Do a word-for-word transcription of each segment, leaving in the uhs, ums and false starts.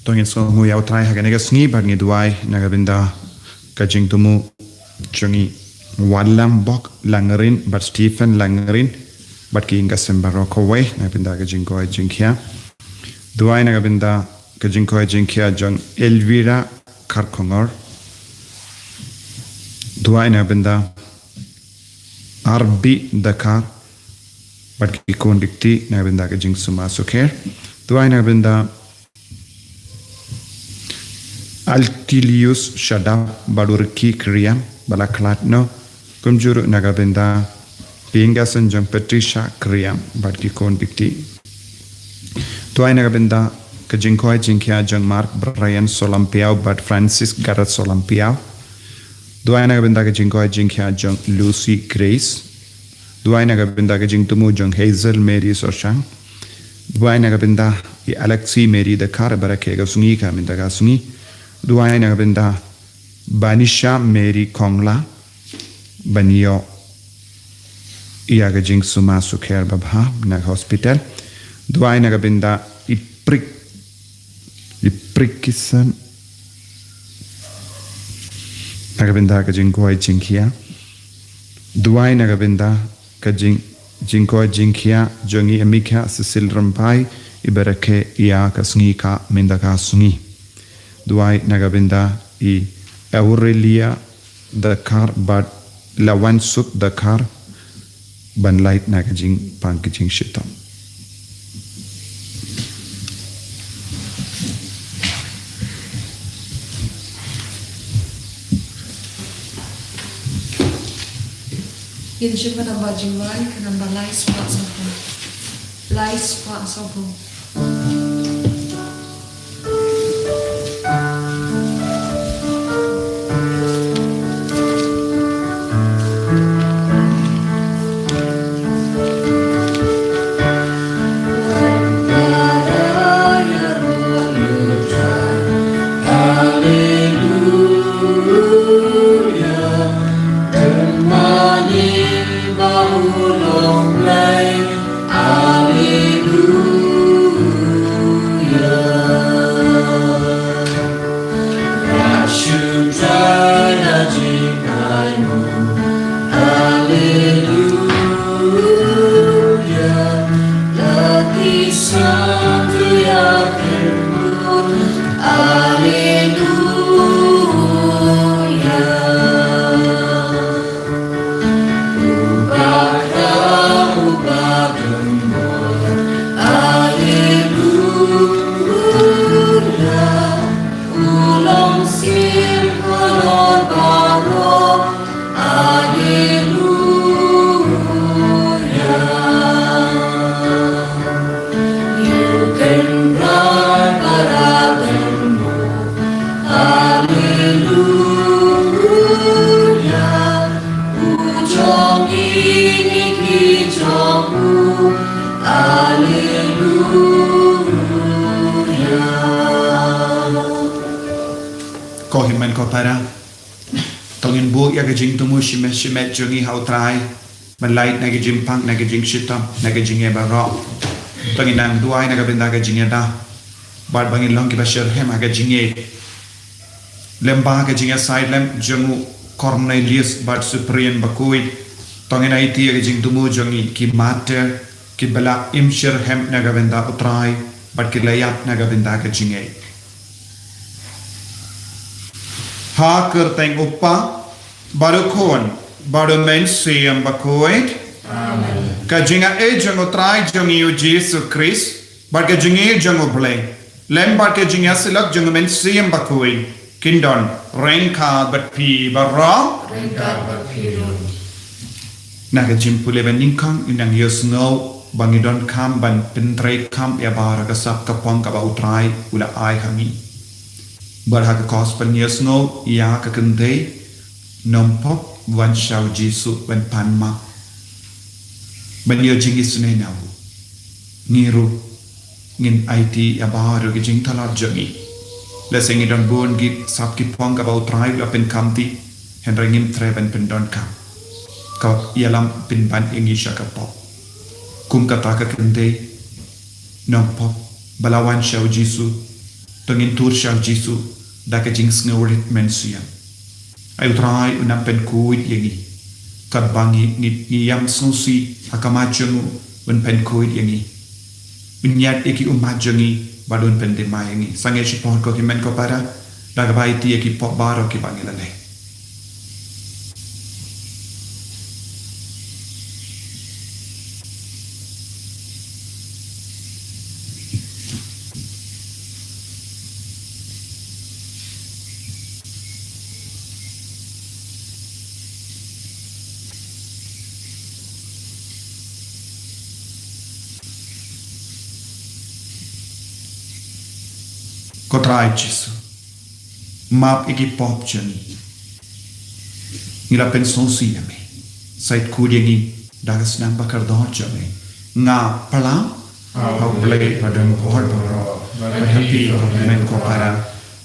To ngin sngewnguh ïa U Trai ha kane ka sngi bad ngi duwai na ka bynta ka jingthmu jong i Wallam Bok Langrin bad Stephen Langrin bad ki ïing ka sem baroh kawei na ka bynta ka jingkoit jingkhiah. Duwai na ka bynta ka jingkoit jingkhiah jong Elvira Kharkongor. Duwai na ka bynta Arbi Dakar bad ki khun ki kti na ka bynta ka jingsumar sukher. Duwai na ka bynta Altilius Shadap bad u Ricky Kriam ba la khlad noh. Kumjuh ruh na ka bynta ki ïing ka sem jong Patricia Kriam bad ki khun ki kti. Duwai na ka bynta ka jingkoit jingkhiah jong Mark Brian Solampiaw bad Francis Gareth Solampiaw. Duwai na ka bynta ka jingkoit jingkhiah jong Lucy Grace. Duwai na ka bynta ka jingthmu jong Hazel Mary Soshang. Duwai na ka bynta i Alexi Mary Dakar ba rakhe ka sngi ka mynta ka sngi. Duwai na ka bynta Banisha Mary Kongla ban ïoh ïa ka jingsumar sukher babha na ka hospital. Duwai na ka bynta i Prik i Prikison na ka bynta ka jingkoit jingkhiah. Duwai na ka bynta ka jing jingkoit jingkhiah jong i Amikha Cecil Rymbai i ba rakhe ïa ka sngi ka mynta ka sngi. Duwai na ka bynta i Aurelia Dakar bad Lawan Suk Dakar ban lait na ka jingpang ka jingshitom. Ngin shim ka namba jingwan, ka namba lai spah sawphew. Lai spah sawphew. Haleluya. Kynmaw ïa ba u long Blei. Haleluya. Ïa shu trai na jingaimu. Haleluya. La ki san tu ïa kynmaw. Haleluya. U Bakhuid, U Bakhuid, Haleluya. U long Syiem halor baroh. Haleluya. Ïa u Kynrad baroh. Haleluya. U jong ngi ngi ki jong u. Haleluya. Ko hynmen ko para. To ngin buh ïa ka jingthmu shimet shimet jong ngi ha U Trai. Ban lait na ka jingpang, na ka jingshitom, na ka jingeh baroh. To ngin nang duwai na ka bynta ka jingïada. Bad ba ngin long kiba shitrhem ha ka jingïeit. Lem bad ka jingïasaid lem jong u Cornelius bad Cyprian bakhuid. To ngin aiti ïa ka jingthmu jong ngi ki martyr, kiba la im shitrhem na ka bynta U Trai, bad ki la ïap na ka bynta ka jingïeit. Ha ka kyrteng U Kpa, bad U Khun, bad U Mynsiem Bakhuid. Amen. Ka jingïeit jong U Trai jong ngi U Jisu Khrist, bad ka jingïeit jong U Blei, lem bad ka jingïasyllok jong U Mynsiem Bakhuid, kin don ryngkat bad phi baroh. Ryngkat bad phi ruh. Na ka jingpule ba nyngkong ngi nang ïohsngew ba ngi donkam ban pyntreikam ïa baroh ka sap ka pong kaba U Trai u la ai ha ngi. Bad ha ka gospel ngi ïohsngew ïa ka kynthei nongpop wan sha U Jisu ban pan map. Ban ïoh jingisynei na u. Ngi ruh ngin aiti ïa baroh ki jingthalat jong ngi. Lehse ngi don bun ki sap ki pong kaba U Trai u la pynkhamti, hynrei ngim treh ban pyndonkam. Ka ïalam pynban ïa ngi sha ka pop. Kum kata ka kynthei nongpop ba la wan sha U Jisu, To ngin tur sha u Jisu da ka jingsngewrit mynsiem. Ai u Trai un ym pynkhuid ïa ngi. Katba ngi, ngi, ngi ïam sngewsih ha khmat jong u, un pynkhuid ïa ngi. Un ñiad ïa ki ummat jong ngi bad un pynthymmai ïa ngi. Sangeh shipor ko ki hynmen ko para, da kaba aiti ïa ki pop baroh kiba ngi la leh. Ko Trai Jisu, map ïa ki pop jong ngi. Ngi la pynsngewsih ïa me. Sa khuid ïa ngi da ka snam ba kordor jong me. Nga plang ha U Blei ba don bor baroh, bad ha phi ko hynmen ko para,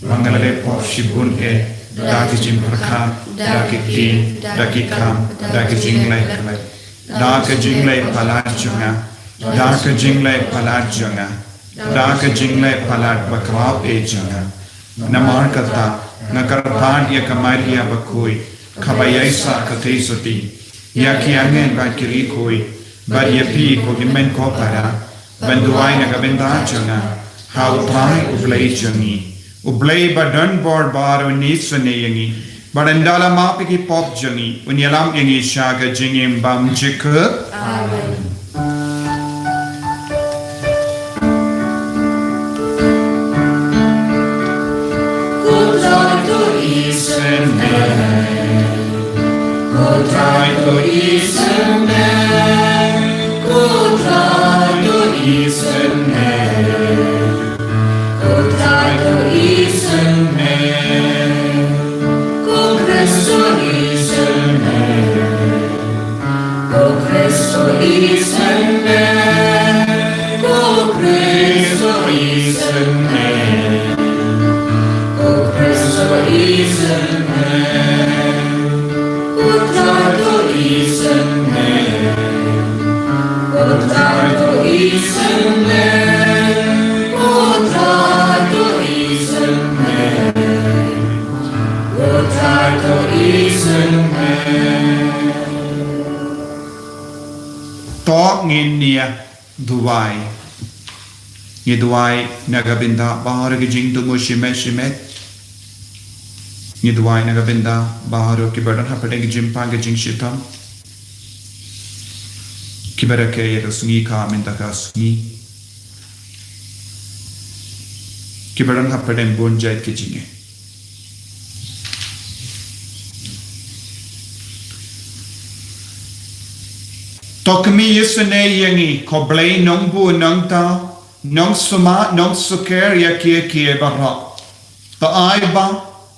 ba nga la leh pop shibun eh, da ki jingpyrkhat, da ki ktien, da ki kam, da ki jingleh khlem, da ka jingleh palat jong nga, da ka jingleh palat jong nga, da ka jingleh palat bakhraw eh jong nga. Namar kata, nga kyrpad ïa ka Maria bakhuid, kaba ïaisah katei sati, ïa ki angel bad ki riewkhuid, bad ïa phi ko hynmen ko para, ban duwai na ka bynta jong nga ha U Trai U Blei jong ngi. U Blei ba don bor baroh un isynei ïa ngi, bad ynda la map ïa ki pop jong ngi, un ïalam ïa ngi sha ka jingim bymjukut. Amen. Ko Trai to isynei. Ko Trai to isynei. Ko Trai to isynei. Ko Trai to isynei. Ko Khrist to isynei. Ko Khrist to isynei. Ko Khrist to isynei. Ko Khrist to isynei. Ko Trai to isynei. Ko Trai to isynei. Ko Trai to isynei. Ko Trai to isynei. To ngin ïa duwai. Ngi duwai na ka bynta baroh ki jingthmu shimet shimet. Ngi duwai na ka bynta baroh kiba don hapdeng ki jingpang ki jingshitom, kiba rakhe ïa ka sngi ka mynta ka sngi, kiba don hapdeng bun jait ki jingeh. To khmih isynei ïa ngi ko Blei Nongbuh Nongthaw, Nongsumar Nongsukher ïa kiei kiei baroh. To ai ba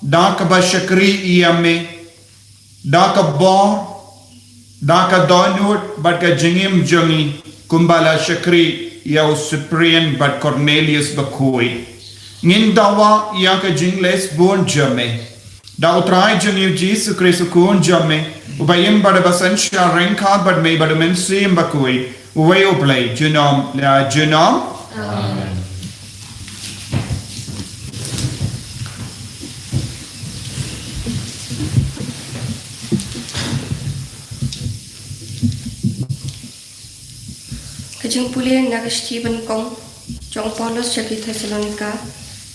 da kaba shakri ïa me, da ka bor, da ka dohnud bad ka jingim jong ngi, kumba la shakri ïa u Cyprian bad Cornelius bakhuid, ngin dawa ïa ka jingleh bun jong me. Da U Trai jong ngi U Jisu Khrist U Khun jong me, uba im bad uba synshar ryngkat bad me bad U Mynsiem Bakhuid, uwei U Blei, junom la junom. Amen. Ka jingpule na ka shithi ba nyngkong jong u Paulus sha ki Thessalonika,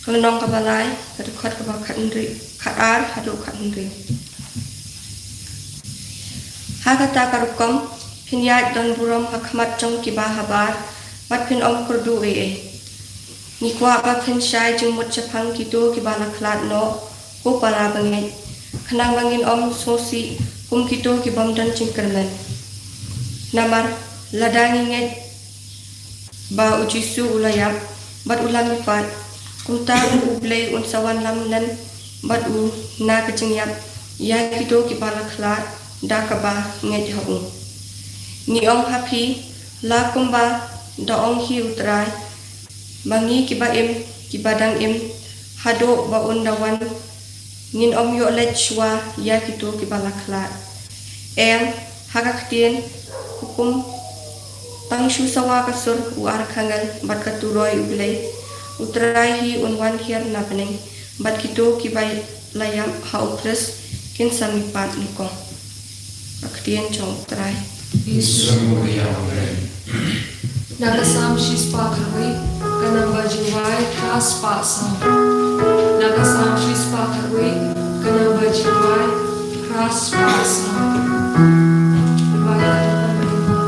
ka lynnong kaba lai, ka dkhot kaba khathynriew, khatar haduh khathynriew. Ha kata ka rukom, phin ïaid don burom ha khmat jong kiba habar, bad phin ym kyrduh ei ei. Ngi kwah ba phin shai jingmut shaphang kito kiba la khlad noh, ko para bangeit, khnang ba ngin ym sngewsih kum kito ki bym don jingkyrmen. Namar lada ngi ngeit ba U Jisu u la ïap bad u la mihpat, kumta ruh U Blei un sa wanlam lem bad u na ka jingïap ïa kito kiba la khlad da kaba ngeit ha u. Ngi ong ha phi, la kumba da ong hi U Trai, ba ngi kiba im, kiba dang im, haduh ba un da wan, ngin ym ïoh leit shuwa ïa kito kiba la khlad. Em, ha ka ktien hukum, tang shu sawa ka sur u arkangel bad ka turoi U Blei, U Trai hi un wan hiar na bneng, bad kito kiba la ïap ha U Khrist kin sa mihpat nyngkong. Ka ktien jong U Trai. Na ka Salm shispah khatwei, ka namba jingwai phra spah saw. Na ka Salm shispah khatwei, ka namba jingwai phra spah saw. Wai la ka namba jingwai.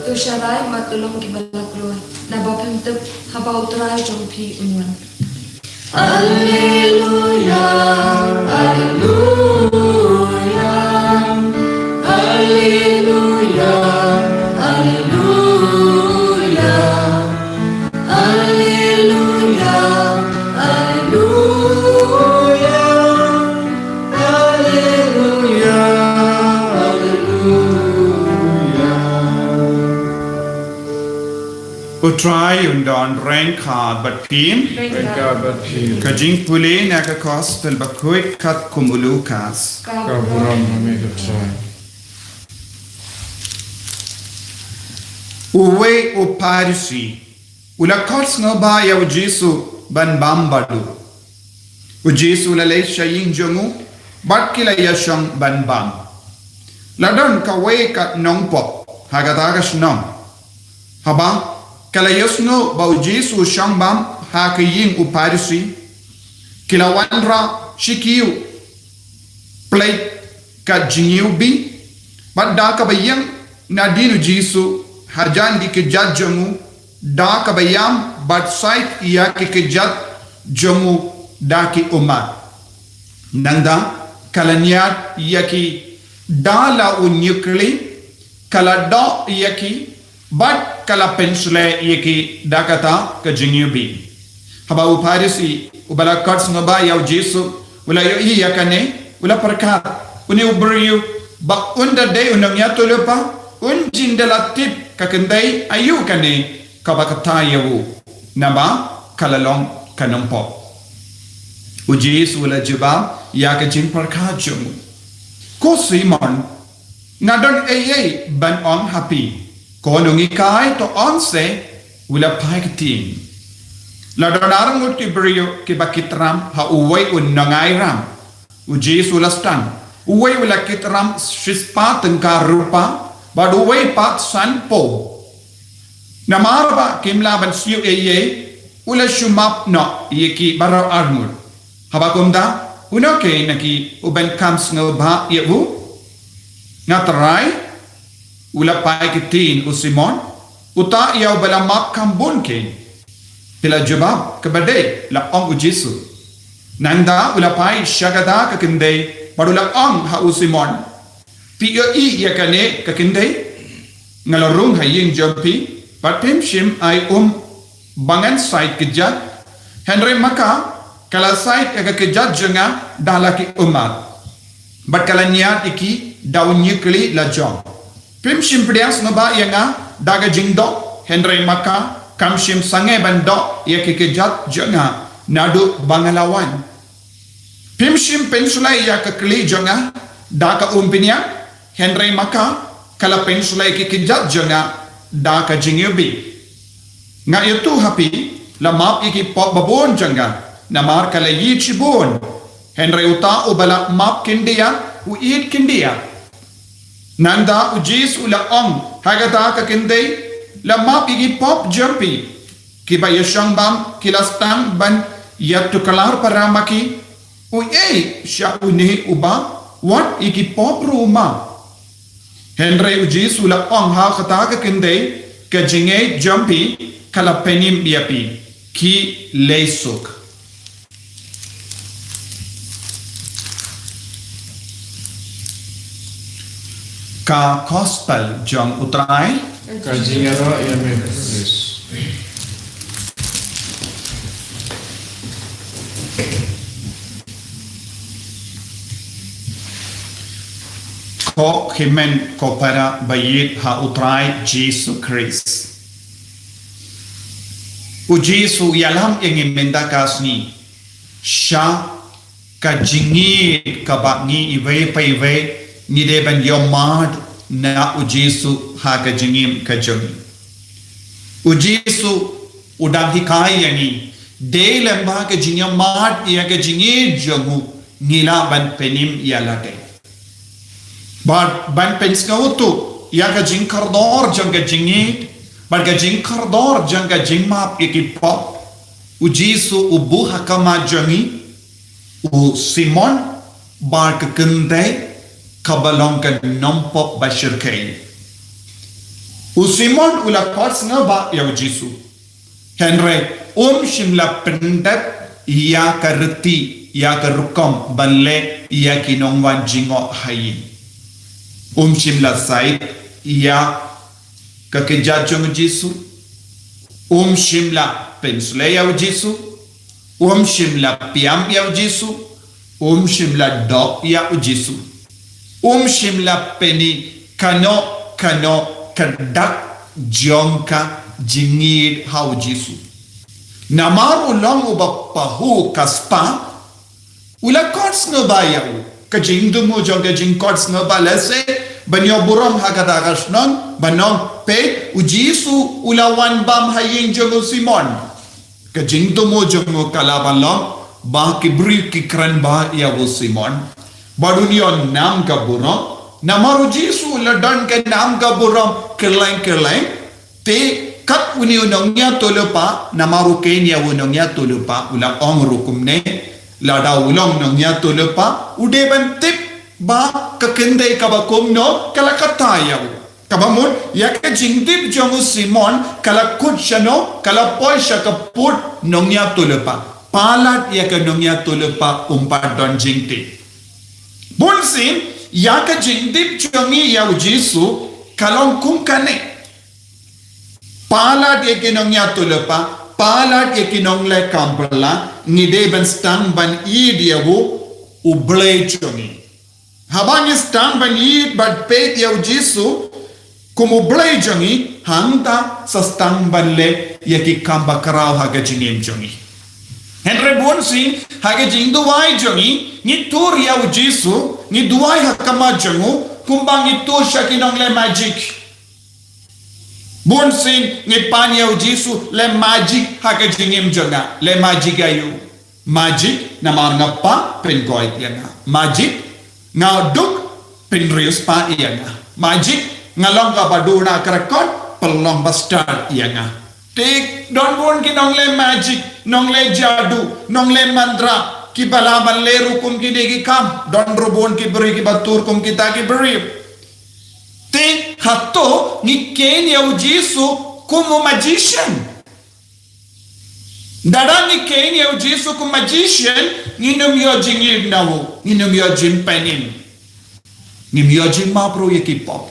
To sharai, mat u long kiba la kloi. Naba phim tip haba U Trai jong phi un wan. Alleluia, alleluia, alleluia, alleluia, alleluia, alleluia, alleluia. U Trai un don ryngkat bad phi. Ryngkat bad phi. Ka jingpule na ka Gospel bakhuid katkum u Lukas. Ka burom ha me ko Trai. Uwei u Pharisi u la khot sngewbha ïa u Jisu ban bam bad u. U Jisu u la leit sha ïing jong u bad ki la ïashong ban bam. La don kawei ka nongpop ha kata ka shnong. Haba ka la ïohsngew ba u Jisu u shong bam ha ka ïing u Pharisi, ki la wanrah shi kiew plate ka jingïewbih, bad da kaba ïeng nadien u Jisu hajan ki kjat jong u, da kaba ïam bad shait ïa ki kjat jong u da ki ummat. Nangta ka la ñiad ïa ki da la u ñiewkli, ka la doh ïa ki Bad ka la pynshlei ïa ki da kata ka jingïohi. Haba u Pharisi uba la kot sngewbha ïa u Jisu u la ïohi ïa kane, u la pyrkhat, une u briew ba un da dei u nongïathuhlypa, un jin da la tip ka kyndei aïu kane kaba kata ïa u, naba ka la long ka nongpop. U Jisu u la jubab ïa ka jingpyrkhat jong u, ko Simon, nga don ei ei ban ong ha phi. Ko nonghikai, to ong se. U la phai ktien. La don ar ngut ki briew kiba kit ram ha uwei u nongairam. U Jisu u la sdang. Uwei u la kit ram shispah tyngka rupa, bad uwei pat sanphew. Namar ba kim lah ban siew ei ei, u la shu map noh ïa ki baroh ar ngut. Haba kumta, uno keiñ na ki u ban kham sngewbha ïa u? Nga Trai, u la phai ktien. U Simon, uta ïa uba la map kham bun keiñ. Phi la jubab kaba dei, la ong u Jisu. Nangta u la phai sha kata ka kyndei bad u la ong ha u Simon, phi ïohi ïa kane ka kyndei? Nga la rung ha ïing jong phi bad phim shym ai um ba ngan sait kjat, hynrei ma ka, ka la sait ïa ka kjat jong nga da la ki ummat, bad ka la ñiad ïa ki da u ñiukli la jong. Phim shym pdiang sngewbha ïa nga da ka jingdoh, hynrei ma ka, kam shym sangeh ban doh ïa ki kjat jong nga naduh ba nga la wan. Phim shym pynshlei ïa ka kli jong nga da ka umpynïaid, hynrei ma ka, ka la pynshlei ïa ki kjat jong nga da ka jingïohi. Nga ïathuh ha phi, la map ïa ki pop babun jong nga, namar ka la ïeit shibun. Hynrei uta uba la map khyndiat, u ïeit khyndiat. Nangta u Jisu u la ong ha kata ka kyndei, la map ïa ki pop jong phi. Kiba ïashong bam ki la sdang ban ïatuklar para ma ki, uei sha une uba wat ïa ki pop ruh u map? Hynrei u Jisu u la ong ha kata ka kyndei, ka jingngeit jong phi ka la pynim ïa phi. Ki leh suk. Ka Gospel jong u Trai. Ka jingïaroh ïa me, Khrist. Ko hynmen ko para ba ïeit ha u Trai Jisu Khrist. U Jisu u ïalam ïa ngi mynta ka sngi sha ka jingïeit kaba ngi iwei pa iwei ngi dei ban ïohmad na u Jisu ha ka jingim ka jong ngi. U Jisu u dang hikai ïa ngi, dei lem bad ka jingïohmad ïa ka jingïeit jong u ngi lah ban pynim ïa lade. Bad ban pynsngewthuh ïa ka jingkordor jong ka jingïeit bad ka jingkordor jong ka jingmap ïa ki pop, u Jisu u buh ha khmat jong ngi u Simon bad ka kyndei kaba long ka nongpop ba shyrkhei. U Simon u la kot sngewbha ïa u Jisu. Hynrei um shym la pyndep ïa ka riti, ïa ka rukom ban leh ïa ki nongwan jingïoh ha ïing. Um shym la sait ïa ka kjat jong u Jisu. Um shym la pynshlei ïa u Jisu. Um shym la piam ïa u Jisu. Um shym la doh ïa u Jisu. Um shym la pyni kano kano ka dak jong ka jingïeit ha u Jisu. Namar u long uba pahuh ka spah, u la kot sngewbha ïa u. Ka jingthmu jong ka jingkot sngewbha lehse ban ïoh burom ha kata ka shnong, ban ong, peit, u Jisu u la wan bam ha ïing jong u Simon. Ka jingthmu jong u ka la ban long ba ki briew ki kren bha ïa u Simon. Bad un ïoh nam ka burom, namar u Jisu u la don ka nam ka burom kylleng kylleng. Te kat une u nongïathuhlypa, namar u khein ïa u nongïathuhlypa, u la ong ruh kumne, lada u long nongïathuhlypa, u dei ban tip ba ka kyndei kaba kumno ka la kata ïa u. Kaba mut, ïa ka jingtip jong u Simon ka la kut shano, ka la poi sha ka pud nongïathuhlypa. Palat ïa ka nongïathuhlypa um pat don jingtip. Bunsien, ïa ka jingtip jong ngi ïa u Jisu ka long kum kane. Palat ïa ki nongïathuhlypa, palat ïa ki nongleh kam bylla, ngi dei ban sdang ban ïeit ïa u, u Blei jong ngi. Haba ngi sdang ban ïeit bad peit ïa u Jisu kum u Blei jong ngi, hangta sa sdang ban leh ïa ki kam bakhraw ha ka jingim jong ngi. Hynrei bun sien ha ka jingduwai jong ngi, ngi tur ïa u Jisu, ngi duwai ha khmat jong u, kumba ngi tur sha ki nongleh magic. Bun sien ngi pan ïa u Jisu, leh magic ha ka jingim jong nga, leh magic aïu? Magic namar nga pah, pynkoit ïa nga. Magic nga duk, pynriewspah ïa nga. Magic nga long kaba duna kyrkot, pynlong bastad ïa nga. Te don bun ki nongleh magic, nongleh jadu, nongleh mantra, kiba lah ban leh ruh kum kine ki kam. Don ruh bun ki briew kiba tur kum kita ki briew. Te hato ngi kheiñ ïa u Jisu kum u magician? Lada ngi kheiñ ïa u Jisu kum magician, ngin ym ïoh jingïeit na u, ngin ym ïoh jingpynim, ngim ïoh jingmap ruh ïa ki pop.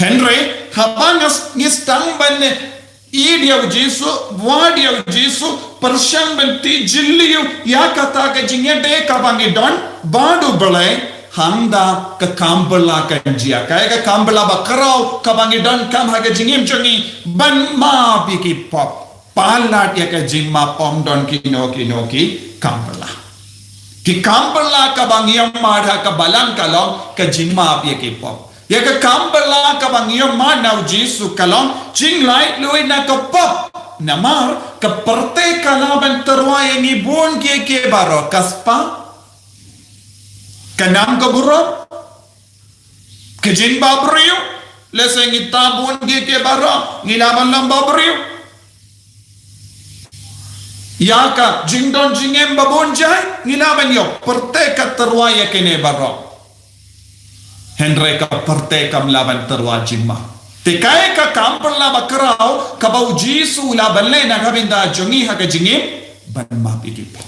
Hynrei haba ngi sdang ban ïeit ïa u Jisu, wad ïa u Jisu, pyrshang ban tih jylliew ïa kata ka jingïadei kaba ngi don bad u Blei, hangta ka kam bylla kan jia. Kaei ka kam bylla bakhraw kaba ngi donkam ha ka jingim jong ngi? Ban map ïa ki pop. Palat ïa ka jingmap, ym don kino kino ki kam bylla. Ki kam bylla kaba ngi ïohmad ha ka balang ka long ka jingmap ïa ki pop. Ïa ka kam bylla kaba ngi ïohmad na u Jisu ka long jinglaitluid na ka pop. Namar ka pyrthei ka lah ban tyrwa ïa ngi bun kiei kiei baroh, ka spah, ka nam ka burom, ka jingbabriew. Lehse ngi tap bun kiei kiei baroh, ngi lah ban long babriew. Ïa ka jingdon jingem ba bun jait ngi lah ban ïoh, pyrthei ka tyrwa ïa kine baroh. Hynrei ka pyrthei kam lah ban tyrwa jingmap. Te kaei ka kam bylla bakhraw kaba u Jisu u lah ban leh na ka bynta jong ngi ha ka jingim? Ban map ïa ki pop.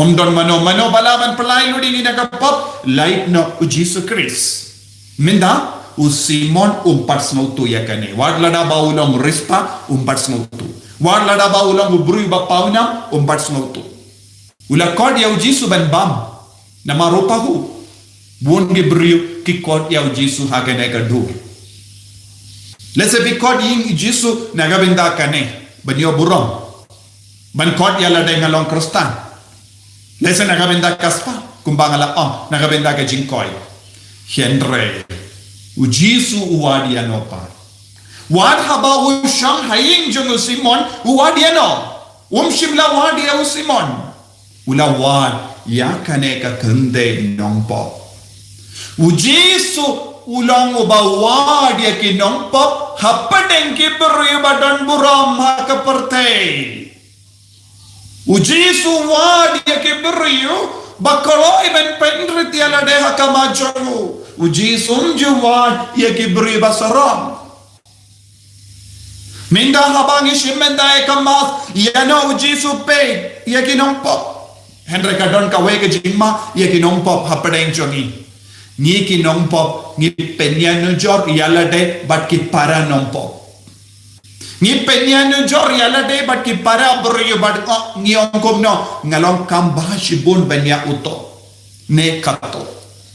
Ym don mano mano ba lah ban pynlait lut ïa ngi na ka pop, lait noh u Jisu Khrist. Mynta u Simon um pat sngewthuh ïa kane. Wat lada ba u long riewspah um pat sngewthuh. Wat lada ba u long u briew ba pawnam um pat sngewthuh. U la khot ïa u Jisu ban bam. Namar u pahuh, bun ki briew ki khot ïa u Jisu ha kane ka dur. Lehse phi khot ïing u Jisu na ka bynta kane, ban ïoh burom. Ban khot ïa lade nga long Khristan. Lehse na ka bynta ka spah, kumba nga la ong, na ka bynta ka jingkoit. Hynrei u Jisu u wad ïano pat? Wat haba u shong ha ïing jong u Simon, u wad ïano? Um shym la wad ïa u Simon. U la wad ïa kane ka kynthei nongpop. U Jisu u long uba wad ïa ki nongpop hapdeng ki briew ba don burom ha ka pyrthei. U Jisu u wad ïa ki briew ba kloi ban pynrit ïa lade ha khmat jong u. U Jisu um ju wad ïa ki briew ba sarong. Mynta haba ngi shim bynta ïa ka Mass, ïano u Jisu u peit? Ïa ki nongpop. Hynrei ka don kawei ka jingma ïa ki nongpop hapdeng jong ngi. Ngi ki nongpop ngi pynïanujor ïa lade bad ki para nongpop. Ngi pynïanujor ïa lade bad ki para briew bad, oh, ngi ong kumno, nga long kam bha shibun ban ïa uto ne kato.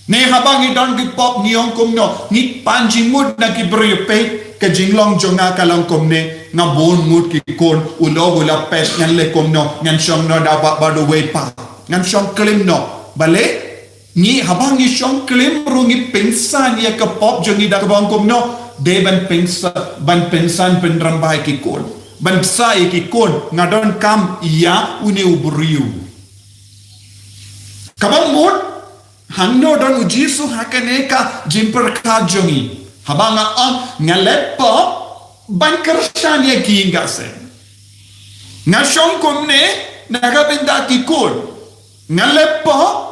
Ne haba ngi don ki pop ngi ong kumno, ngi pan jingmut na ki briew, peit ka jinglong jong nga ka long kumne, nga bun ngut ki khun, u lok u la pet, ngan leh kumno, ngan shong noh da bad uwei pat, ngan shong klim noh. Balei? Ngi haba ngi shong klim ruh ngi pynsan ïa ka pop jong ngi da kaba ong kumno, dei ban pynsa-, ban pynsan pynrem bha ïa ki khun, ban bsa ïa ki khun, nga donkam ïa une u briew. Kaba mut, hangno don u Jisu ha kane ka jingpyrkhat jong ngi? Haba nga ong nga leh pop ban kyrshan ïa ki, nga seh, nga shong kumne na ka bynta ki khun. Nga leh pop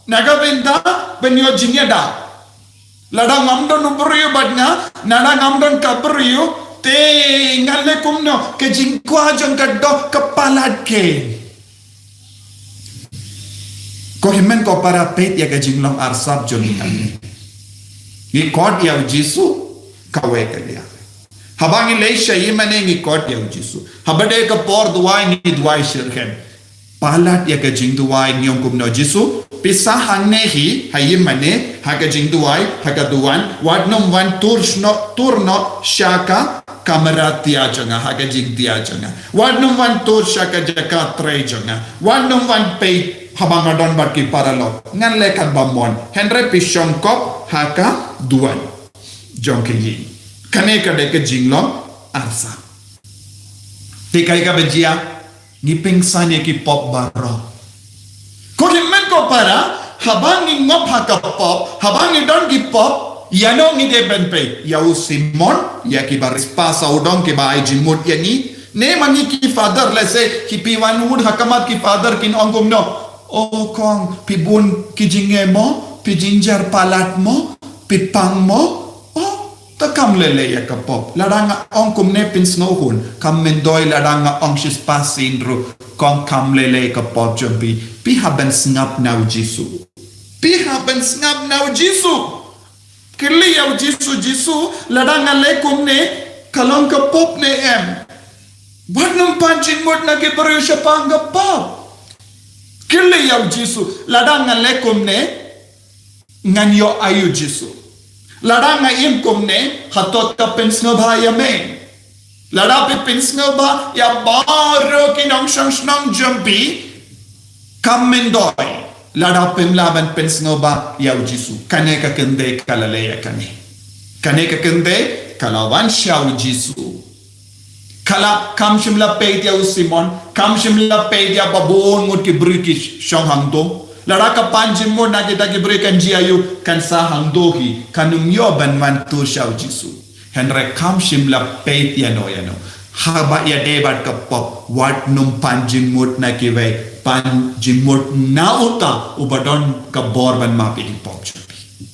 na ka bynta ban ïoh jingïada. Lada ngam don u briew bad nga, lada ngam don ka briew, te nga leh kumno, ka jingkwah jong ka doh ka palat keiñ. Ko hynmen ko para, peit ïa ka jinglong arsap jong ngi hangne. Ngi khot ïa u Jisu kawei ka liang. Haba ngi leit sha ïingmane ngi khot ïa u Jisu. Haba dei ka por duwai ngi duwai shitrhem. Palat ïa ka jingduwai ngi ong kumno, Jisu, pisa hangne hi ha ïingmane, ha ka jingduwai, ha ka duwan, wat nym wan tur sno, tur noh sha ka kamra tia jong nga, ha ka jingtia jong nga. Wat nym wan tur sha ka jaka trei jong nga. Wat nym wan peit haba nga don bad ki paralok. Ngan leh katba mon. Hynrei phi shongkop ha ka duwan jong ka ïing. Kane ka dei ka jinglong arsap. Te kaei kaba jia, ngi pynsan ïa ki pop baroh. Ko hynmen ko para, haba ngi ngop ha ka pop, haba ngi don ki pop, ïano ngi dei ban peit, ïa u Simon, ïa kiba riewspah sawdong kiba ai jingmut ïa ngi, ne ma ngi ki father, lehse ki phi wan wut ha khmat ki father kin ong kumno. O kong, phi bun ki jingeh mo, phi jynjar palat mo, phi pang mo. O, te kam lei lei ïa ka pop. Lada nga ong kumne pynsngewhun, kam myntoi lada nga ong shispah sien ruh, kong, kam lei lei ïa ka pop jong phi. Phi hap ban sngap na u Jisu. Phi hap ban sngap na u Jisu. Kylli ïa u Jisu, Jisu, lada nga leh kumne, ka long ka pop ne em? Wat nym pan jingmut na ki briew shaphang ka pop. Kylli ïa u Jisu, lada nga leh kumne, ngan ïoh aïu Jisu? Lada nga im kumne, hato to pynsngewbha ïa me? Lada phi pynsngewbha ïa baroh ki nongshong shnong jong phi, kam myntoi lada phim lah ban pynsngewbha ïa u Jisu. Kane ka kynthei ka la leh ïa kane. Kane ka kynthei ka la wan sha u Jisu. Ka la, kam shym la peit ïa u Simon, kam shym la peit ïa ba bun ngut ki briew ki shong hangto. Lada ka pan jingmut na kita ki briew kan jia aïu, kan sah hangto hi, kan ym ïoh ban wan tur sha u Jisu. Hynrei kam shym la peit ïano ïano. Haba ïadei bad ka pop, wat nym pan jingmut na kiwei, pan jingmut na uta uba don ka bor ban map ïa ki pop jong phi.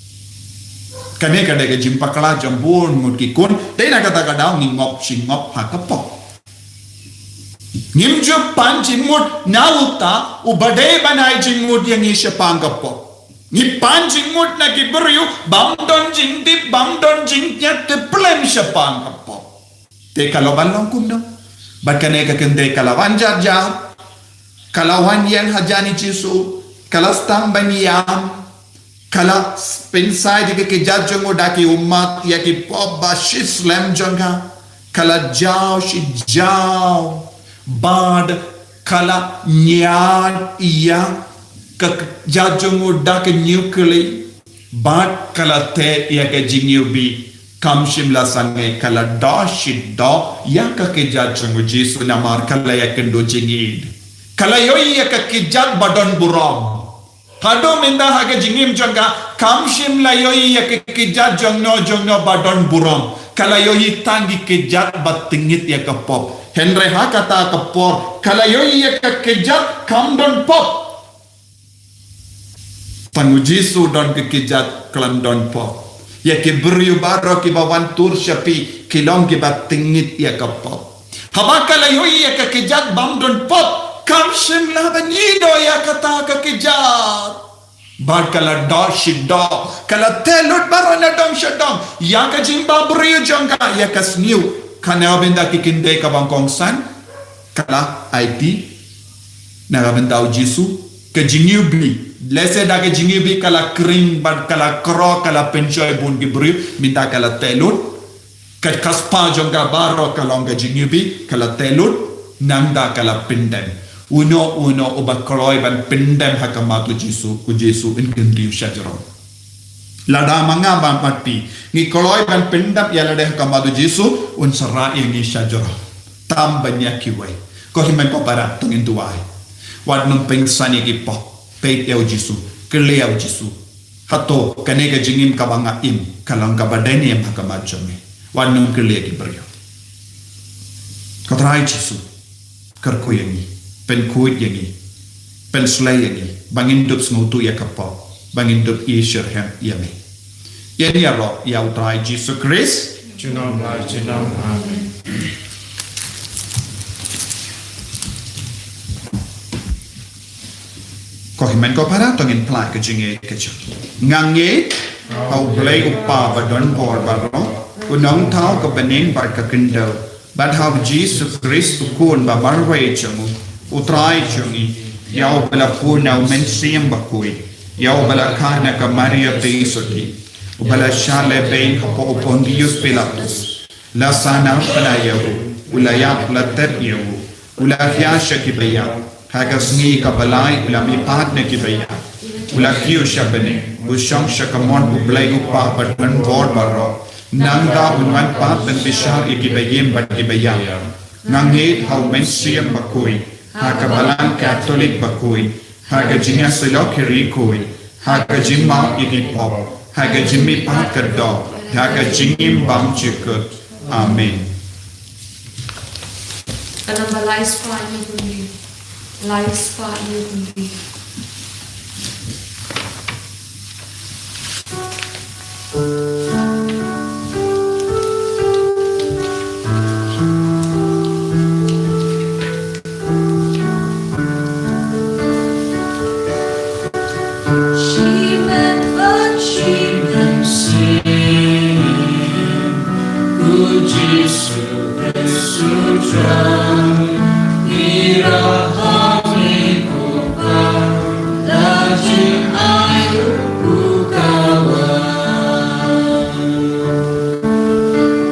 Kane ka dei ka jingpakla jong bun ngut ki khun, dei na kata ka daw ngi ngop shi ngop ha ka pop. Ngim ju pan jingmut na uta uba dei ban ai jingmut ïa ngi shaphang ka pop. Ngi pan jingmut na ki briew bym don jingtip, bym don jingïatiplem shaphang ka pop. Te ka la ban long kumno? Bad kane ka kynthei ka la wan jar jar, ka la wan ïeng hajan u Jisu, ka la sdang ban ïam, ka la pynshai da ka kjat jong u da ki ummat ïa ki pop ba shi slem jong ka. Ka la jaw shi jaw. Bad ka la ñiad ïa ka kjat jong u da ka ñiewkli. Bad ka la teh ïa ka jingñiewbih. Kam shym la sangeh, ka la doh shi doh ïa ka kjat jong u Jisu namar ka la ïakynduh jingïeid. Ka la ïohi ïa ka kjat ba don burom. Haduh mynta ha ka jingim jong ka, kam shym la ïohi ïa ka kjat jongno jongno ba don burom. Ka la ïohi tang ki kjat ba tyngit ïa ka pop. Hynrei ha kata ka por, ka la ïohi ïa ka kjat kam don pop. Tang u Jisu don ka kjat khlem don pop. Ïa ki briew baroh kiba wan tur sha phi, ki long kiba tyngit ïa ka pop. Haba ka la ïohi ïa ka kjat bym don pop, kam shym la ban ïehnoh ïa kata ka kjat. Bad ka la doh shi doh, ka la teh lut baroh na dong sha dong ïa ka jingbabriew jong ka, ïa ka sniew. Kane ka bynta ki kynthei kaba kongsan, ka la aiti na ka bynta u Jisu. Ka jingïewbih, lehse da ka jingïewbih ka la khring bad ka la khroh, ka la pynshoi bun ki briew, mynta ka la teh lut. Ka khatphang jong ka baroh ka long ka jingïewbih, ka la teh lut, nangta ka la pyndem. Uno uno uba kloi ban pyndem ha khmat u Jisu, u Jisu un kyntiew shajrong. Lada ma nga bad phi ngi kloi ban pyndem ïa lade ha khmat u Jisu, un sa rah ïa ngi shajrong. Tam ban ïa kiwei. Ko hynmen ko para, to ngin duwai. Wat nym pynsan ïa ki pop. Peit ïa u Jisu. Kylli ïa u Jisu. Hato kane ka jingim kaba nga im ka long kaba dei ne em ha khmat jong me? Wat nym kylli ïa ki briew. Ko Trai Jisu, kyrkhu ïa ngi, pynkhuid ïa ngi, pynshlei ïa ngi ba ngin dup sngewthuh ïa ka pop, ba ngin dup ïeh shitrhem ïa me. Ïa ngi ïaroh ïa u Trai Jisu Khrist. Junom la junom. Amen. Ko hynmen ko para, to ngin phla ka jingïeit ka jong ngi. Nga ngeit ha U Blei U Kpa ba don bor baroh, U Nongthaw ka bneng bad ka khyndew, bad ha U Jisu Khrist U Khun ba marwei jong U, U Trai jong ngi, ïa uba la pun na U Mynsiem Bakhuid, ïa uba la kha na ka Maria Theisotti, uba la shah lehbeiñ hapoh u Pontius Pilatus, la sahnarphna ïa u, u la ïap, la tep ïa u, u la hiar sha ki baïap, ha ka sngi kaba lai u la mihpat na ki baïap, u la kiew sha bneng, u shong sha kamon U Blei U Kpa badonbor baroh. Nangta un wan pat ban bishar ïa ki baïm bad ki baïap. Nga ngeit ha U Mynsiem Bakhuid, ha ka Balang Katholik bakhuid, ha ka jingïasyllok ki riewkhuid, ha ka jingmap ïa ki pop, ha ka jingmihpat ka doh, ha ka jingim bymjukut. Amen. Ka namba lai spah hynñiew phew hynriew. Lai spah hynñiew phew hynriew. Shi met bad shi mynsiem, U Jisu Khrist U Trai, ngi rah ha me ko Pa, la jngai ruh u ka wan.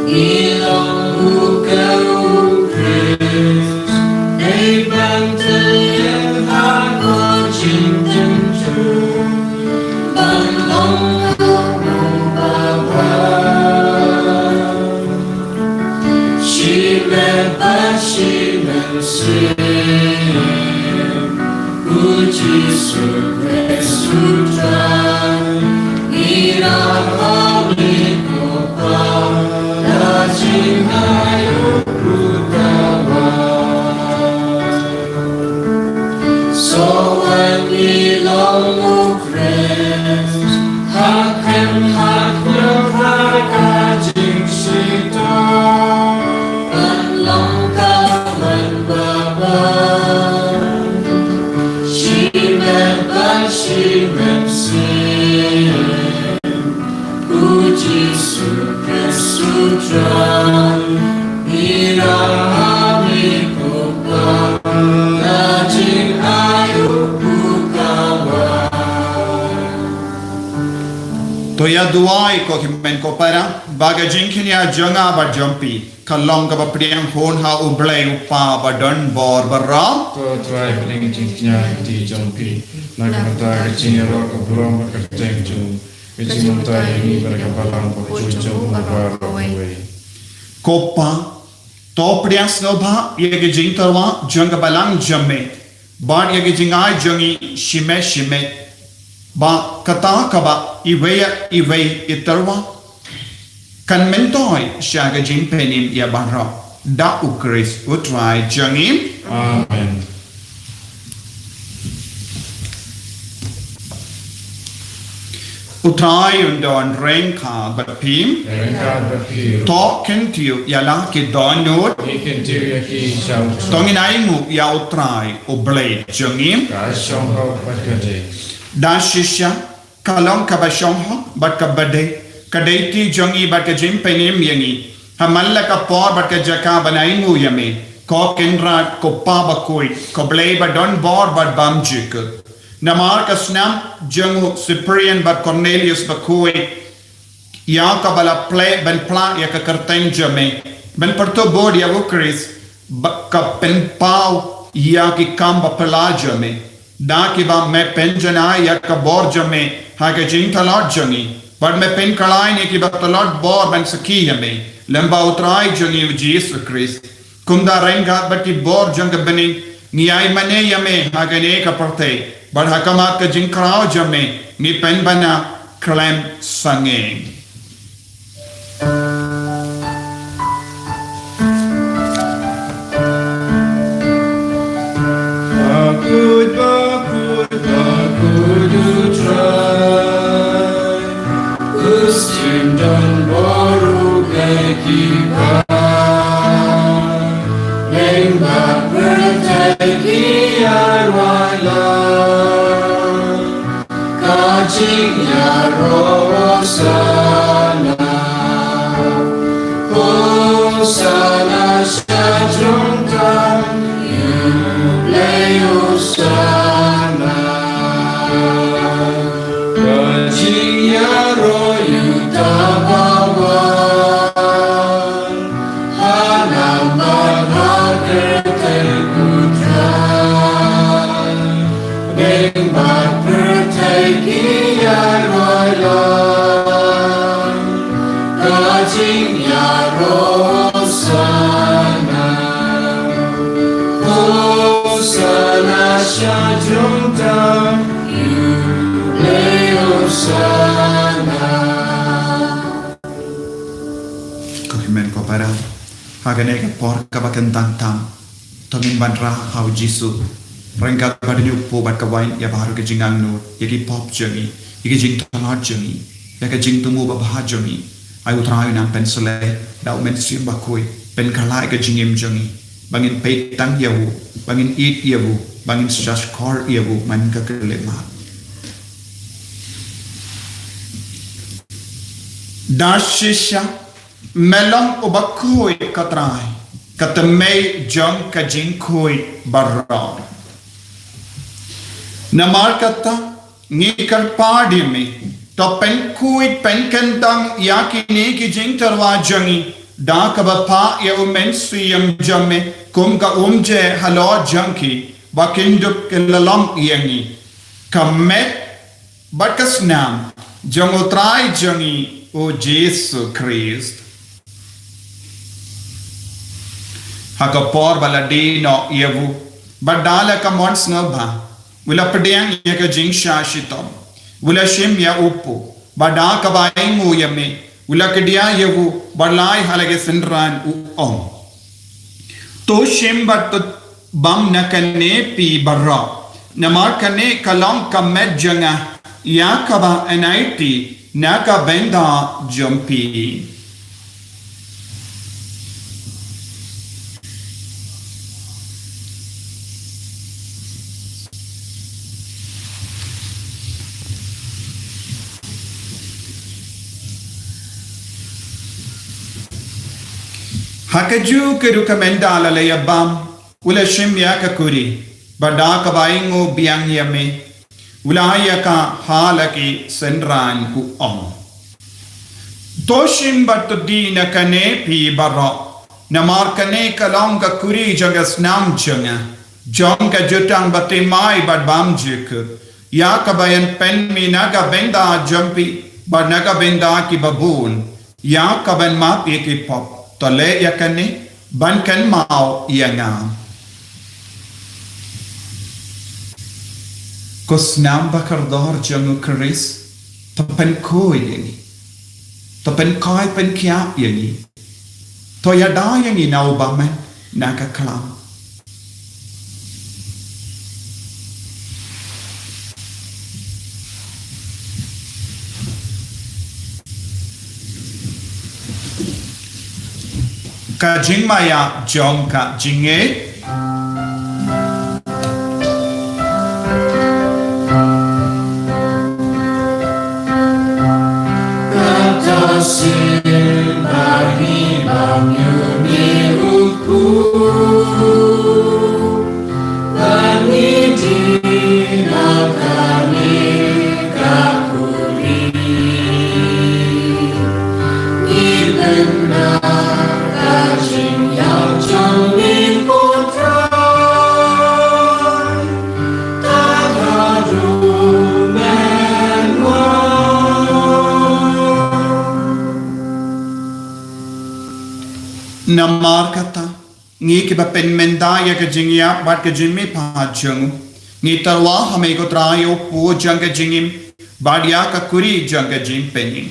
Ngi long u ka U Khrist, dei ban tylli ha ka jingtynjuh, ban long u Baba. Shi met bad shi mynsiem, U Jisu Khrist U Trai, ngi rah ha me ko Pa, la jngai ruh u ka wan. Soh wat ngi long U Khrist, ha khyndiat ha ka jingshitom, ban long ka wan Baba. Shi met bad shi mynsiem, U Jisu Khrist U Trai, ngi rah ha me ko Pa, la jngai ruh u ka wan. To ïa duwai ko hynmen ko para, ba ka jingkñia jong nga bad jong phi kan long kaba pdiang hun ha U Blei U Kpa badonbor baroh. Ko Trai, pdiang jingkñia ha kti jong phi, na ka bynta ka jingïaroh ka burom bad ka kyrteng jong U, ka jingmyntoi ïa ngi bad ka balang bad ka jong U baroh kawei. Ko Pa, to pdiang sngewbha ïa ka jingtyrwa jong ka balang jong me, bad ïa ka jingai jong ngi shimet shimet, ba kata kaba iwei ïa iwei i tyrwa kan myntoi sha ka jingpynim ïa baroh. Da U Khrist U Trai jong ngi. Amen. U Trai un don ryngkat bad phi. Ryngkat bad phi ruh. To kyntiew ïa la ki dohnud. Ngi kyntiew ïa ki sha U Trai. To ngin ainguh ïa U Trai U Blei jong ngi. Ka shong hok bad ka dei. Da shisha, ka long kaba shong hok bad kaba dei, ka dei kti jong ngi bad ka jingpynim ïa ngi, ha man la ka por bad ka jaka ban ainguh ïa me, ko Kynrad, ko Pa bakhuid, ko Blei badonbor bad bymjukut. Namar ka snam jong u Cyprian bad Cornelius bakhuid, ïa kaba la plie ban plie ïa ka kyrteng jong me, ban pyrtuh bud ïa U Khrist, ba ka pynpaw ïa ki kam baphylla jong me. Da kiba me pynjanai ïa ka bor jong me ha ka jingtlot jong ngi, bad me pynkylla ïa kiba tlot bor ban sakhi ïa me, lyngba U Trai jong ngi U Jisu Khrist. Kumta ryngkat bad ki bor jong ka bneng, ngi ai mane ïa me ha kane ka pyrthei, bad ha khmat ka jingkraw jong me ngi pynbna khlem sangeh. Bakhuid, bakhuid, bakhuid U Trai, u syiem don bor u plie ki bha, lyngba pyrthei ki ïarwai la ka jingïaroh Hosana. Kynrad, ha kane ka por kaba kyntang tam, to ngin wanrah ha u Jisu, ryngkat bad une u kpu bad ka waiñ, ïa baroh ki jingangnud, ïa ki pop jong ngi, ïa ki jingtlot jong ngi, ïa ka jingthmu babha jong ngi. Ai u Trai un nang pynshlei da u Mynsiem Bakhuid, pynkylla ïa ka jingim jong ngi, ba ngin peit tang ïa u, ba ngin ïeit ïa u, ba ngin shahshkor ïa u man ka khyllipmat. Da shisha, me long uba khuid, ko Trai, ka tymmen jong ka jingkhuid baroh. Namar kata, ngi kyrpad ïa me, to pynkhuid pynkyntang ïa kine ki jingtyrwa jong ngi, da kaba phah ïa u Mynsiem jong me kum ka umjai halor jong ki, ba kin dup kin long ïa ngi ka met bad ka snam jong u Trai jong ngi u Jisu Khrist. Ha ka por ba la die noh ïa u, bad da la ka mon sngewbha, u la pdiang ïa ka jingshah shitom, u la shim ïa u kpu, bad da kaba ainguh ïa me, u la kdiah ïa u, bad la ai ha la ki synran, u ong: To shim bad to bam na kane phi baroh, namar kane ka long ka met jong nga, ïa kaba yn aiti na ka bynta jong phi. Ha kajuh ka ruh ka mynta la la ïa bam, u la shim ïa ka kuri, bad da kaba ainguh biang ïa me, u la ai ïa ka ha la ki synran, u ong: To shim bad to die na kane phi baroh, namar kane ka long ka kuri jong ka snam jong nga, jong ka jutang bathymmai bad bymjukut, ïa kaba yn pynmih na ka bynta jong phi, bad na ka bynta kiba bun, ïa kaban map ïa ki pop. To leh ïa kane ban kynmaw ïa nga. Ko snam bakordor jong u Khrist, to pynkhuid ïa ngi, to pynkhuid pynkhiah ïa ngi, to ïada ïa ngi na u bymman na ka khlam. Ka jingmaïa jong ka jingngeit. Kata sien ba ngi bam ïa une u kpu, ba ngi die na kane ka kuri, ngi pynbna ka jingïap jong me, ko Trai, ta haduh mynno. Namar kata, ngi kiba pynmynta ïa ka jingïap bad ka jingmihpat jong u, ngi tyrwa ha me ko Trai ïa u kpu jong ka jingim, bad ïa ka kuri jong ka jingpynim.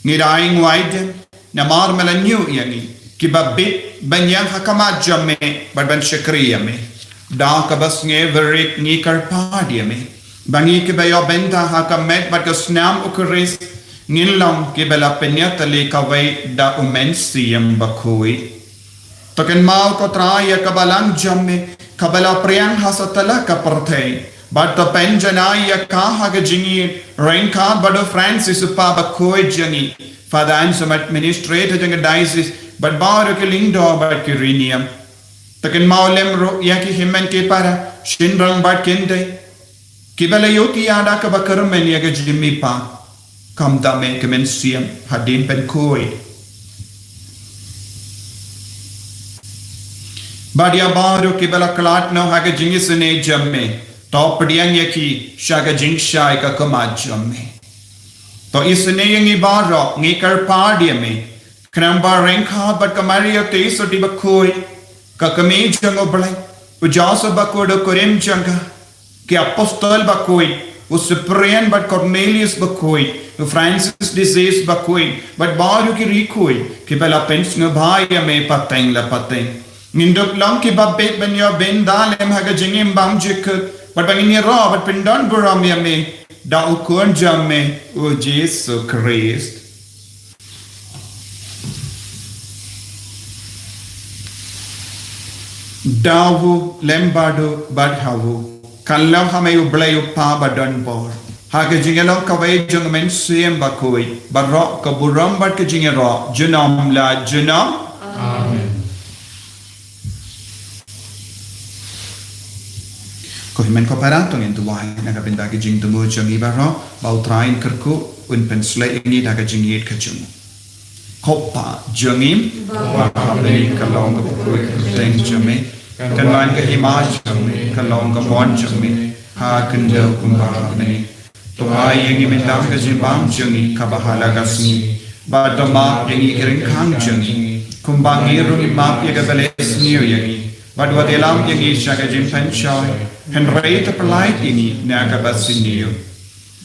Ngi da ainguh aidem, namar me la ñiuh ïa ngi, kiba bit ban ïeng ha khmat jong me, bad ban shakri ïa me. Da kaba sngewbha ngi kyrpad ïa me, ba ngi kiba ïoh bynta ha ka met bad ka snam u Khrist, ngin long kiba la pynïatylli kawei da u Mynsiem Bakhuid. To kynmaw ko Trai ïa ka balang jong me, kaba la pdiang ha satlak ka pyrthei, bad to pynjanai ïa ka ha ka jingïeit, ryngkat bad u Francis u Papa bakhuid jong ngi, Father Anselm administrator jong ka diocese, bad baroh ki lyngdoh bad ki riewniam. To kynmaw lem ruh ïa ki hynmen ki para, shynrang bad kynthei, kiba la ïohi ïa da kaba kyrmen ïa ka jingmihpat, kumta me ko Mynsiem hadien pynkhuid. Bad ïa baroh kiba la khlad noh ha ka jingisynei jong me, to pdiang ïa ki sha ka jingshai ka khmat jong me. To isynei ïa ngi baroh, ngi kyrpad ïa me, khnang ba ryngkat bad ka Maria Theisotti bakhuid, ka kmie jong u Blei, u Joseph bakhuid, u kurim jong ka, ki apostol bakhuid, U Cyprian bad Cornelius bakhuid, u Francis de Sales bakhuid, bad baroh ki riewkhuid kiba la pynsngewbha ïa me pateng la pateng. Ngin dup long kiba bit ban ïoh bynta lem ha ka jingim bymjukut, bad ba ngin ïaroh bad pyndonburom ïa me da u Khun jong me, u Jisu Khrist. Da u lem bad u bad ha u, kan long ha me U Blei U Kpa ba don bor, ha ka jingïalong kawei jong U Mynsiem Bakhuid, baroh ka burom bad ka jingïaroh junom la junom. Amen. Ko hynmen ko para, to ngin duwai na ka bynta ka jingthmu jong ngi baroh, ba U Trai un kyrkhu, un pynshlei ïa ngi da ka jingïeit ka jong u. Ko Pa jong ngi ba ha bneng, ka long ka kyrteng jong me, kan wan ka hima jong me, ka long ka mon jong me ha khyndew kumba ha bneng. To ai ïa ngi mynta ka jingbam jong ngi kaba ha la ka sngi, bad to map ïa ngi ki ryngkang jong ngi, kumba ngi ruh ngi map ïa kiba leh sniew ïa ngi, bad wat ïalam ïa ngi sha ka jingpynshoi, hynrei to pyllait ïa ngi na kaba sniew.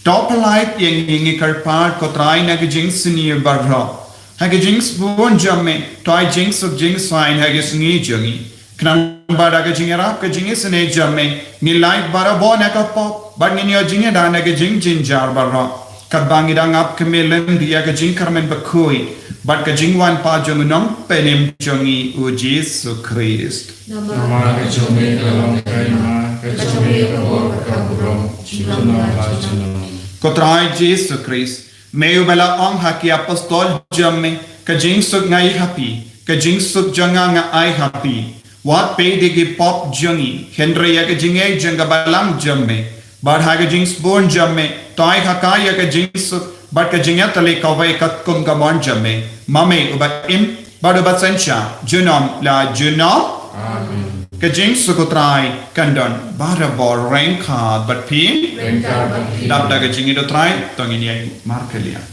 To pyllait ïa ngi, ngi kyrpad, ko Trai, na ka jingsniew baroh. Ha ka jingsbun jong me, to ai jingsuk jingsaiñ ha ka sngi jong ngi. Khnang ba da ka jingïarap ka jingisynei jong me, ngin lait barabor na ka pop, bad ngin ïoh jingïada na ka jingjynjar baroh, katba ngi dang ap khmih lynti ïa ka jingkyrmen bakhuid bad ka jingwan pat jong u Nongpynim jong ngi, u Jisu Khrist. Namar ka jong me ka long ka hima, ka jong me ka bor, ka burom junom la junom. Ko Trai Jisu Khrist, me uba la ong ha ki apostol jong me, ka jingsuk nga ai ha phi, ka jingsuk jong nga nga ai ha phi. Wat peit ïa ki pop jong ngi, hynrei ïa ka jingngeit jong ka balang jong me. Bad ha ka jingsbun jong me, to ai ha ka ïa ka jingsuk bad ka jingïatylli kawei katkum ka mon jong me, ma me uba im bad uba synshar junom la junom. Amen. Ka jingsuk u Trai kan don barabor ryngkat bad phi. Ryngkat bad phi. Dap da ka jingïeit u Trai, to ngin ïeng markylliang.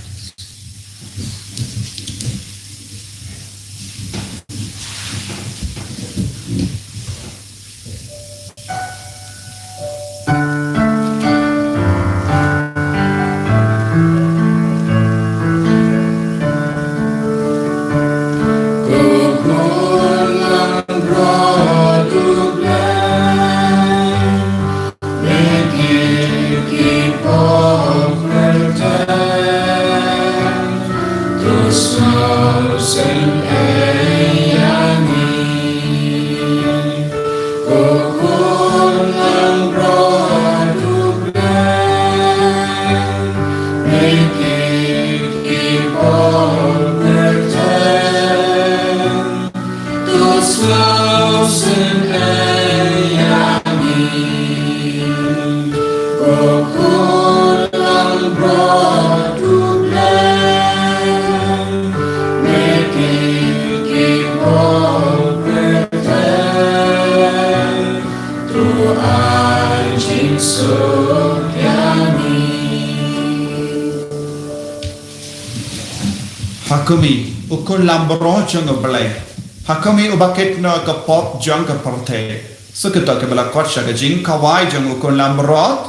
Ha khmih, u Khun Langbrot jong U Blei. Ha khmih, uba kit noh ïa ka pop jong ka pyrthei. Sa kito kiba la khot sha ka jingkhawai jong u Khun Langbrot.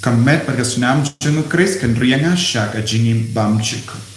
Ka met bad ka snam jong u Khrist kan ri ïa nga sha ka jingim bymjukut.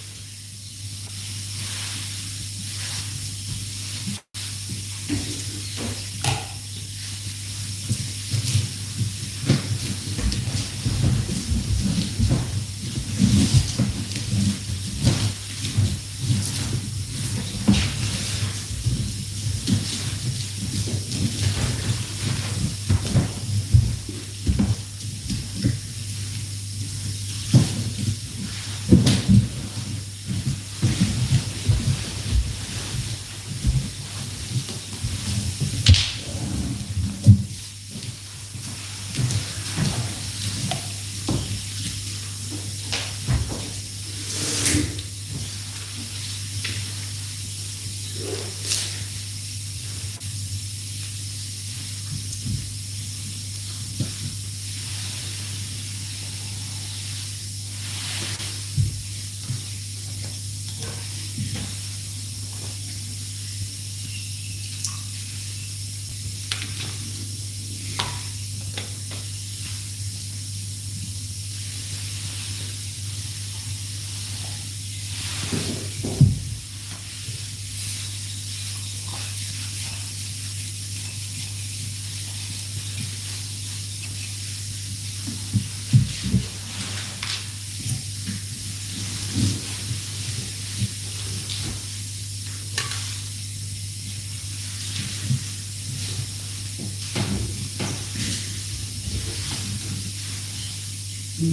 Mi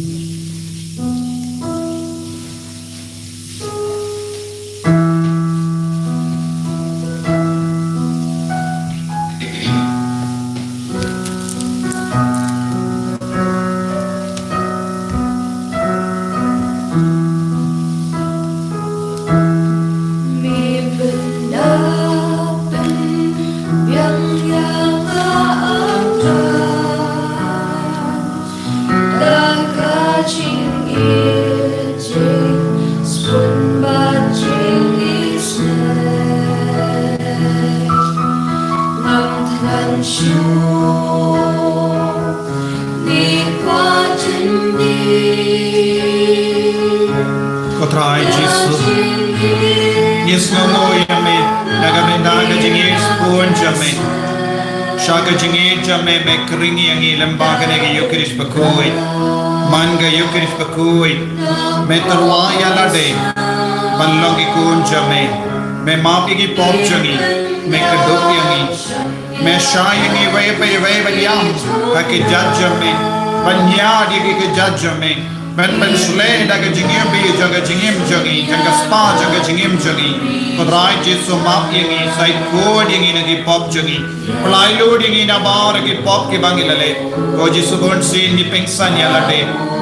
pynda pynbiang ïa nga, A Trai, da ka jingïeit, jingspun bad jingisynei. Ngam thngan shuh. Ko Trai Jisu, ngi sngewnguh ïa me na ka bynta ka jingïeit sbun jong me. Sha ka jingïeit jong me, me khring ïa ngi lyngba kane ka Ïukharist bakhuid. Man ka Ïukharist bakhuid, me tyrwa ïa lade ban long ki khun jong me. Me map ïa ki pop jong ngi, me kdup ïa ngi. Me shai ïa ngi iwei pa iwei ban ïam ha ki jait jong me, ban ïaid ïa ki jait jong me, ban pynshlei da ka jingim, jong ka jingim jong ngi, jong ka spah jong ka jingim jong ngi. Ko Trai Jisu, map ïa ngi, shait khuid ïa ngi na ki pop jong ngi. Pynlait lut ïa ngi na baroh ki pop kiba ngi la leh. Ko Jisu, bunsien ngi pynksan ïa lade.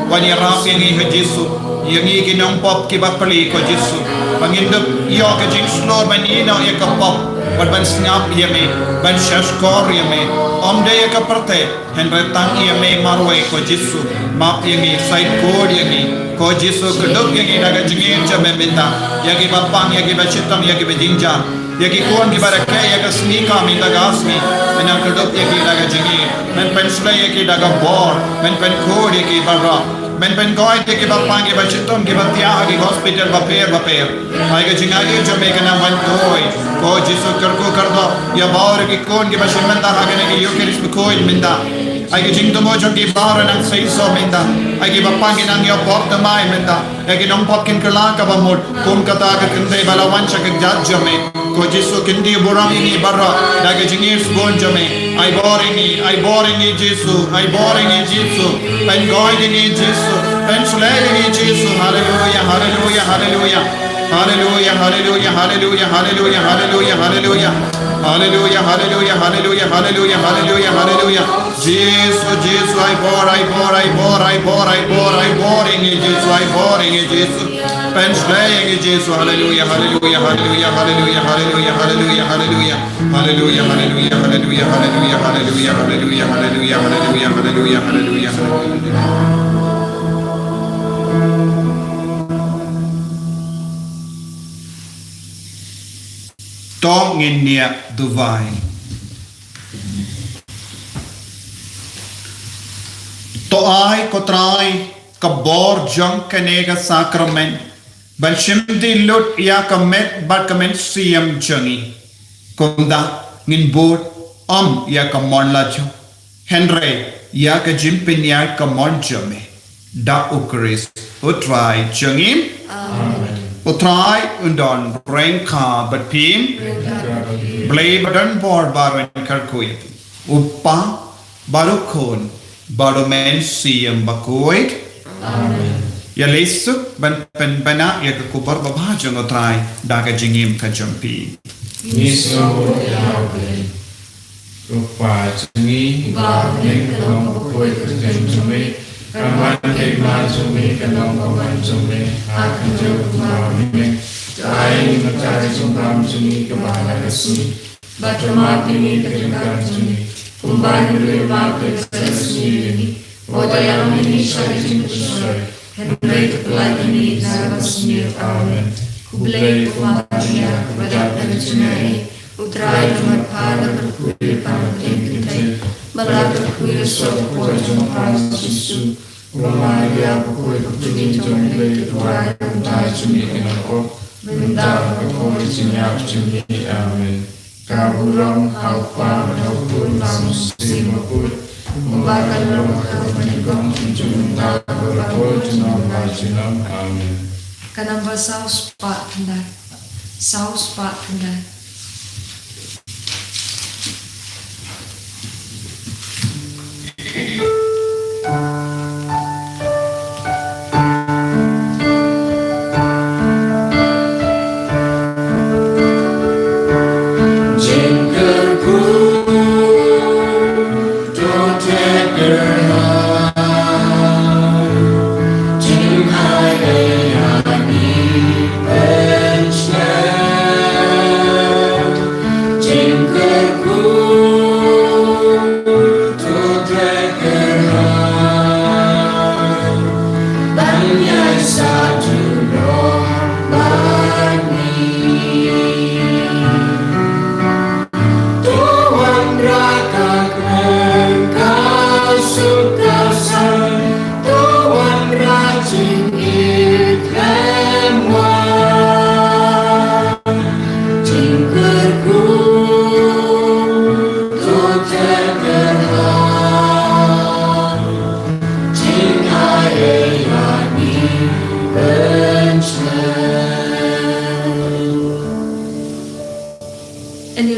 Wan ïarap ïa ngi, ko Jisu, ïa ngi ki nongpop kiba pli, ko Jisu, ba ngin dup ïoh ka jingshlur ban ïehnoh ïa ka pop, bad ban sngap ïa me, ban shahshkor ïa me, ym dei ïa ka pyrthei, hynrei tang ïa me marwei, ko Jisu. Map ïa ngi, shait khuid ïa ngi, ko Jisu, kdup ïa ngi da ka jingïeit jong me mynta, ïa kiba pang, ïa kiba shitom, ïa kiba jynjar, ïa ki khun kiba rakhe ïa ka sngi ka mynta ka sngi, men nang kdup ïa ki da ka jingïeit, men pynshlei ïa ki da ka bor, men pynkhuid ïa ki baroh. Men pynkoit ïa kiba pang, kiba shitom, kiba thiah ha ki hospital bapher bapher. Ai ka jingaiei jong me kan nang wan tuid. Ko Jisu, kyrkhu kyrdoh ïa baroh ki khun kiba shim bynta ha kane ka Ïukharist bakhuid mynta. Ai ka jingthmu jong ki baroh nang seisoh mynta. Ai kiba pang kin nang ïoh pop thymmai mynta. Ïa ki nongpop kin kylla kaba mut. Kum kata ka kynthei ba la wan sha ka jait jong me. Ko Jisu, kyntiew burom ïa ngi baroh da ka jingïeit sbun jong me. Ai bor ïa ngi, ai bor ïa ngi Jisu, ai bor ïa ngi Jisu. Pynkoit ïa ngi Jisu, pynshlei ïa ngi Jisu. Haleluia, haleluia, haleluia. Haleluia, haleluia, haleluia, haleluia, haleluia, haleluia. Haleluia, haleluia, haleluia, haleluia, haleluia, haleluia. Jisu, Jisu, ai bor, ai bor, ai bor, ai bor, ai bor, ai bor ïa ngi Jisu, ai bor ïa ngi Jisu. Pynshlei ïa ngi Jisu. Haleluia, haleluia, haleluia, haleluia, haleluia, haleluia, haleluia. Haleluia, haleluia, haleluia, haleluia, haleluia, haleluia, haleluia, haleluia, haleluia, haleluia, haleluia. To ngin ïa duwai. To ai, ko Trai, ka bor jong kane ka sakramen ban shim dih lut ïa ka met bad ka mynsiem jong ngi. Kumta ngin bud ym ïa ka mon la jong, hynrei ïa ka jingpynïaid ka mon jong me. Da U Khrist U Trai jong ngi. Amen. U Trai un don ryngkat bad phi. Blei ba don bor baroh un kyrkhu ïa phi. U Kpa, bad U Khun, bad U Mynsiem Bakhuid. Amen. Ïaleh suk ban pynbna ïa ka khubor babha jong U Trai da ka jingim ka jong phi. Ngi sngewnguh ïa U Blei. Ko Kpa jong ngi uba ha bneng, ka long bakhuid ka kyrteng jong me. Kan wan ka hima jong me, kan long ka mon jong me ha ka jong u kpa ha bneng. To ai ïa ngi mynta ka jingbam jong ngi kaba ha la ka sngi. Bad to map ïa ngi ka jingkam jong ngi, kumba ngi ruh ngi map ïa kiba sngewsih ïa ngi. Wat ïalam ïa ngi sha ka jingpynshoi, hynrei to pynlait ïa ngi na ka basniew. Amen. Khublei ko Maria, kaba dap da ka jingaiei, U Trai u don bad pha, la kyrkhu ïa pha na ka bynta ki kynthei, bad la kyrkhu ïa ka sawkun jong pha U Jisu. Ko Maria bakhuid, ka Kmie jong U Blei, to duwai ïa ngi ki nongpop, mynta bad ha ka por jingïap jong ngi. Amen. Ka burom ha U Kpa bad ha U Khun bad ha U Mynsiem Bakhuid, kumba ka long ha kaba nyngkong, junom, mynta bad barabor, junom la junom. Amen. Ka namba saw spah khyndai. Saw spah khyndai.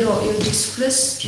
Ïaroh ïa u Jisu Khrist.